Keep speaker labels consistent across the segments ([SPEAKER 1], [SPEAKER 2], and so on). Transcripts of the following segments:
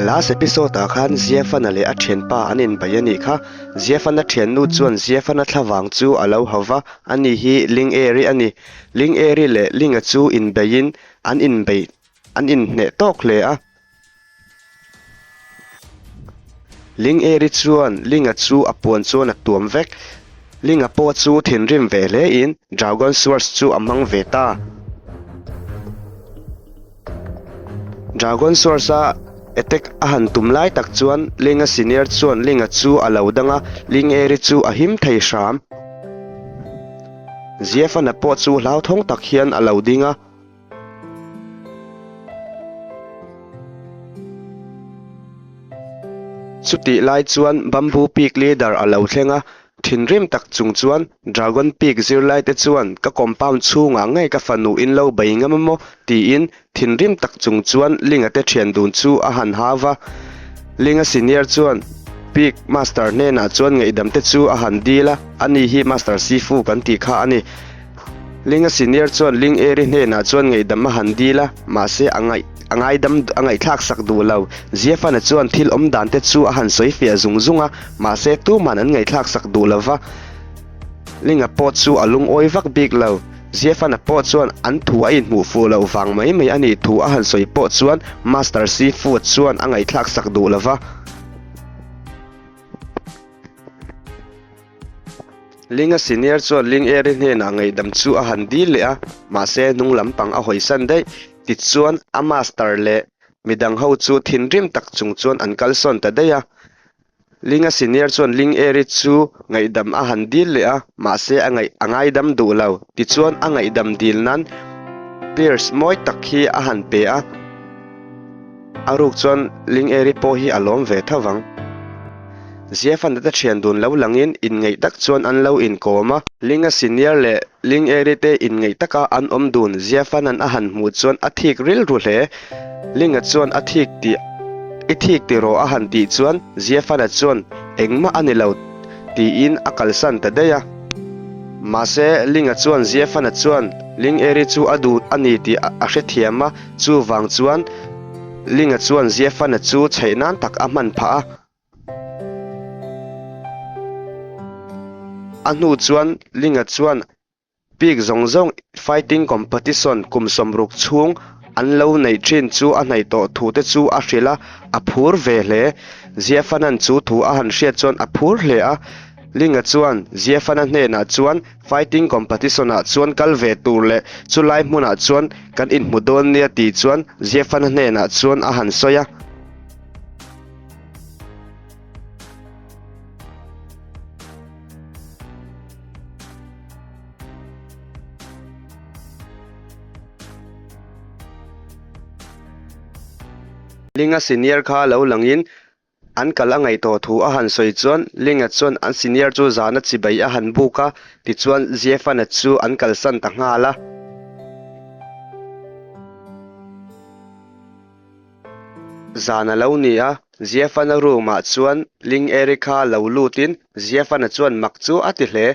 [SPEAKER 1] Last episode ah khan Ziafana leh a thianpa an inbei a nih kha. Ziafana thiannu chuan Ziafana thlavang chu a lo hau va, ani hi Ling Eri a ni. Ling Eri leh Linga chu inbeiin an inbei an inhneh tawk hle a. Ling Eri chuan Linga chu a puan chuan a tuam vek. Linga pawh chu thinrim ve hle in Dragon Swords chu a hmang ve ta. Dragon Swords a attack a han tum lai tak chuan Linga senior chuan Linga chu a lo dang a, Ling Eri chu a him thei hram. Ziafana pawh chu hlauthawng tak hian a lo ding a. Chutih lai chuan Bamboo Peak leader a lo thleng a, thinrim tak chung chuan Dragon Peak zirlai te chuan ka compound chhungah ngei ka fanu in lo bei ngam a maw tiin thinrim tak chung chuan Linga te thian dun chu a han hau va. Linga senior chuan Peak master hnenah chuan ngaihdam te chu a han dil a, ani hi Master Sifu kan tih kha a ni. Linga senior chuan Ling Eri hnenah chuan ngaihdam a han dil a, mahse a ngaih a ngaidam a ngaihthlak sak duh lo. Ziafana chuan thil awm dan te chu a han sawi fiah zung zung a, mahse tuman an ngaihthlak sak duh lo va. Linga pawh chu a lungawi vak bik lo. Ziafana pawh chuan an thu a inhmuh fuh loh vang mai mai a nih thu a han sawi pawh chuan Master Sifu chuan a ngaihthlak sak duh lo va. Linga senior chuan Ling Eri hnenah ngaihdam chu a han dil leh a, mahse hnung lampang a hawisan daih. Tichuan a master leh midang ho chu thinrim tak chung chuan an kalsawn ta daih a. Linga senior chuan Ling Eri chu ngaihdam a han dil leh a, mahse a ngaih a ngaidam duh lo. Tichuan a ngaihdam dil nan pears mawi tak hi a han pe a. A ruk chuan Ling Eri pawh hi a lawm ve tho vang. Ziafan te thian dun lo langin inngeih tak chuan an lo inkawm a. Linga senior leh Ling Eri te inngeih taka an awm dun Ziafanan a han hmuh chuan a thik rilru hle. Linga chuan a thik tih i thik tiraw a han tih chuan Ziafana chuan engmah a ni lo tiin a kalsan ta daih a. Mahse Linga chuan Ziafana chuan Ling Eri chu a duh a ni tih a hrethiam a. Chuvang chuan Linga chuan Ziafana chu chheih nan tak a hman phah a. A hnu chuan Linga chuan Peak zawng zawng fighting competition kum sawmruk chhung an lo neih thin chu a hnaih tawh thu te chu a hrilh a, a phur ve hle. Ziafana'n chu thu a han hriat chuan a phur hle a. Linga chuan Ziafana hnenah chuan Fighting competition ah chuan kal ve tur leh chulai hmunah chuan kan inhmu dawn nia tih chuan Ziafana hnenah chuan a han sawi a. Linga senior kha lo langin An kal a ngaih tawh thu a han sawi chuan Linga chuan an senior chu zana chibai a han buk a, tichuan Ziafana chu an kalsan ta nghal a. Zan a lo ni a, Ziafana room ah chuan Ling Erika lo lutin Ziafana chuan mak chu a ti hle.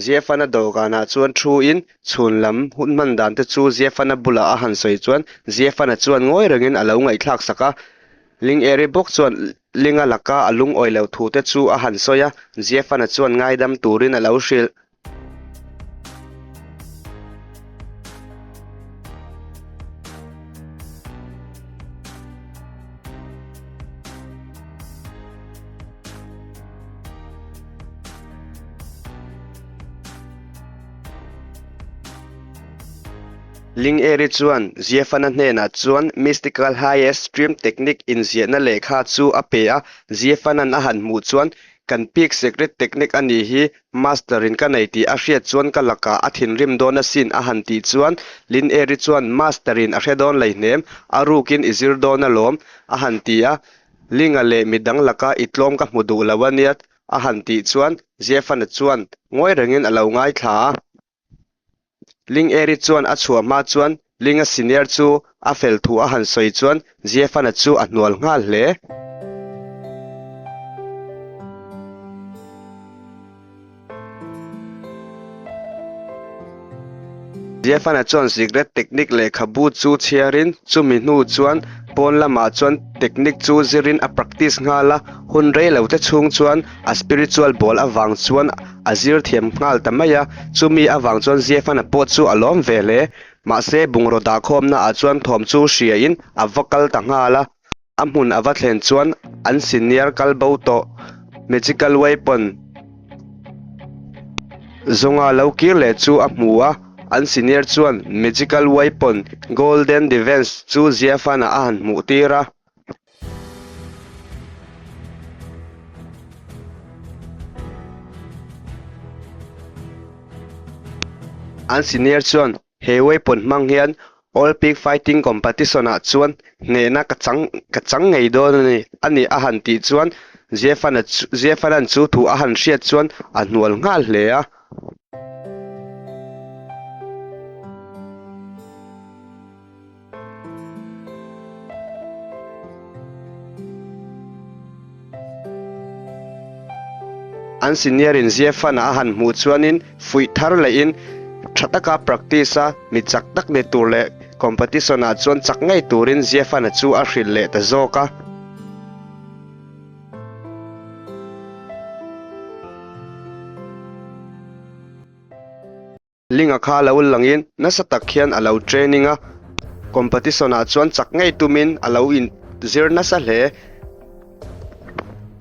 [SPEAKER 1] Ziafana dawhkanah chuan thu-in chhun lam hun hman dan te chu Ziafana bulah a han sawi chuan Ziafana chuan ngawi rengin a lo ngaihthlak sak a. Ling Eri bawk chuan Linga laka a lungawi lo thu te chu a han sawi a, Ziafana chuan ngaidam turin a lo hrilh. Ling Eri chuan Ziafana hnenah chuan Mystical Highest Stream Technique inziahna lehkha chu a pe a, Ziafana'n a han hmuh chuan, Kan peak secret technique a nih hi, Master-in ka nei tih a hriat chuan ka lakah a thinrim dawn asin a han tih chuan Lin Eri chuan Master-in a hre dawn leihnem, a rukin i zir dawn alawm a han ti a, Linga leh midang laka i tlawm ka hmu duh lo a nia a han tih chuan Ziafana chuan ngawi rengin a lo ngaithla a. Ling Eri chuan a chhuah hma chuan Linga senior chu a fel thu a han sawi chuan Ziafana chu a hnual nghal hle. Ziafana chuan secret technique lehkhabu chu chhiarin chumi hnu chuan. Pawn lamah chuan technique chu zirin a practice nghal a, hun rei lo te chhung chuan a spiritual ball avang chuan a zir thiam nghal ta mai a, chumi avang chuan Ziafana pawh chu a lawm ve hle. Mahse bungraw dahkhawmna ah chuan thawm chu hriain a va kal ta nghal a, a hmun a va thlen chuan an senior kal bo tawh magical weapon zawnga lo kir leh chu a hmu a, an senior chuan magical weapon golden defense chu Ziafana a han hmuh tir a. An senior chuan he weapon hmang hian All Peak Fighting Competition ah chuan hnehna ka chang ka chang ngei dawn a ni a ni a han tih chuan Ziafana chu Ziafana'n chu thu a han hriat chuan a hnual nghal hle a. An senior in Ziafana a han hmuh chuanin fuih thar lehin tha taka practice a mi chak tak ni tur leh competition ah chuan chak ngei turin Ziafana chu a hrilh leh ta zawk a. Linga kha lo langin nasa tak hian a lo training a, competition ah chuan chak ngei tumin a lo in zir nasa hle.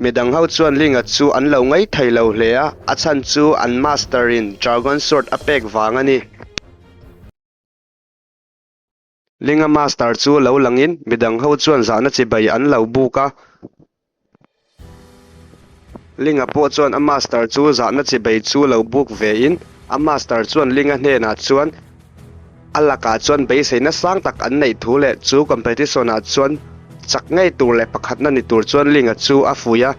[SPEAKER 1] Midang ho chuan Linga chu an lo ngaih thei lo hle a, a chhan chu an master in dragon sword a pek vang a ni. Linga master chu lo langin midang ho chuan zahna chibai an lo buk a. Linga pawh chuan a master chu zahna chibai chu lo buk ve in a master chuan Linga hnenah chuan a lakah chuan beiseina sang tak an neih thu leh chu competition ah chuan chak ngei tur leh pakhatna ni tur chuan Linga chu a fuih a.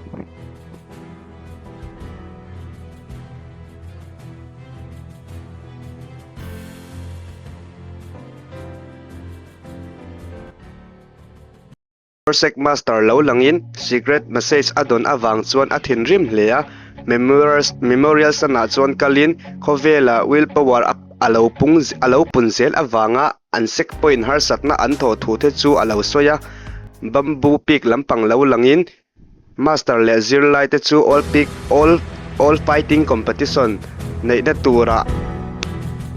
[SPEAKER 1] Sec Master lo langin secret message a dawn avang chuan a thinrim hle a, Memorial Sun-ah chuan kalin khawvela will power a lo pung a lo pun zel avanga an sec point harsatna an thawh thu te chu a lo sawi a, Bamboo Peak lampang lo langin Master leh zirlai te chu All Peak All All Fighting Competition neihna turah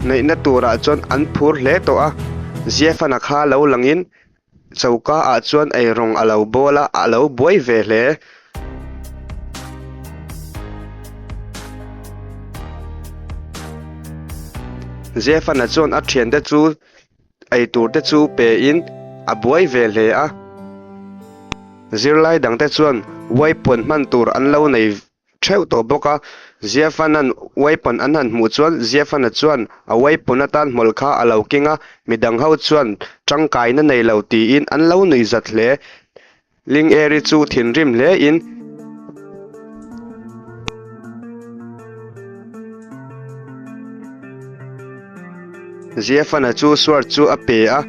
[SPEAKER 1] neihna turah chuan an phur hle tawh a, Ziafana kha lo langin choka ah chuan eirawng a lo bawl a, a lo buai ve hle. Ziafana chuan a thiante chu Eitur te chu pe in a buai ve hle a, zirlai dang te chuan weapon hman tur an lo nei theuh tawh bawk a, Ziafana'n weapon an han hmuh chuan Ziafana chuan a weapon atan hmawlh kha a lo keng a, midang ho chuan tangkaina nei lo tiin an lo nuih zat hle. Ling Eri chu thinrim hle in. Ziafana chu sword chu a pe a,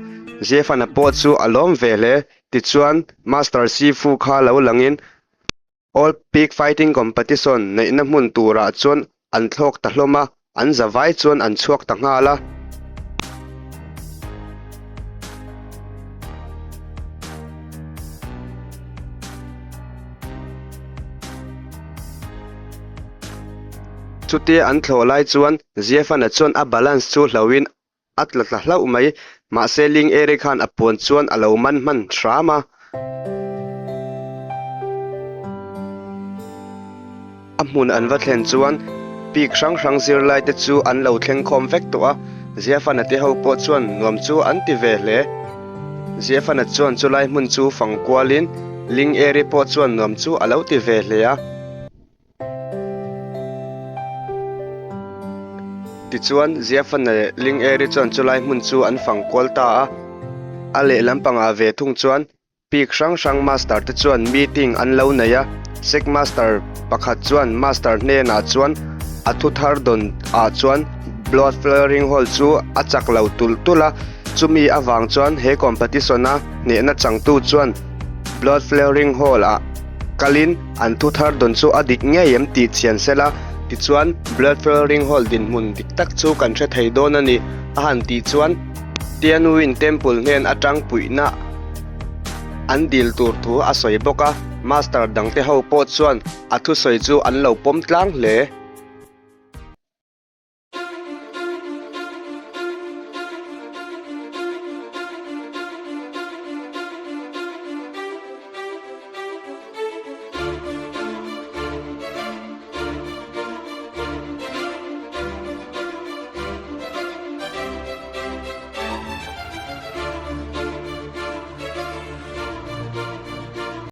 [SPEAKER 1] Ziafana pawh chu a lawm ve hle. Tichuan, Master Sifu kha lo langin All Peak Fighting Competition neihna hmun turah chuan an thlawk ta hlawm a, an za vai chuan an chhuak ta nghal a. Chutia an thlawh lai chuan Ziafana chuan a balance chu hlohin A tla tla hlauh mai. Mahse Ling Eri khan a puan chuan a lo man hman hram a. A hmun an va thlen chuan peak hrang hrang zirlai te chu an lo thleng khawm vek tawh a. Ziafana te ho pawh chuan nuam chu an ti ve hle. Ziafana chuan chulai hmun chu fang kualin Ling Eri pawh chuan nuam chu a lo ti ve hle a. Tichuan, Ziafana leh Ling Eri chuan chulai hmun chu an fang kual ta a. A lehlam pangah ve thung chuan peak hrang hrang master te chuan meeting an lo nei a. Sec master pakhat chuan master hnenah chuan a thu thar dawn ah chuan Blood Flowering Hall chu a chak lo tulh tulh a. Chumi avang chuan he competition a hnehna changtu chuan Blood Flowering Hall ah kalin an thu thar dawn chu a dik ngei em tih chian se la, tichuan Blood Flowering Hall dinhmun dik tak chu kan hre thei dawn a ni a han tih chuan Tianwin Temple hnen atang puihna. an dil tur thu a sawi bawk a. Master dangte ho pawh chuan a thusawi chu an lo pawm tlang hle.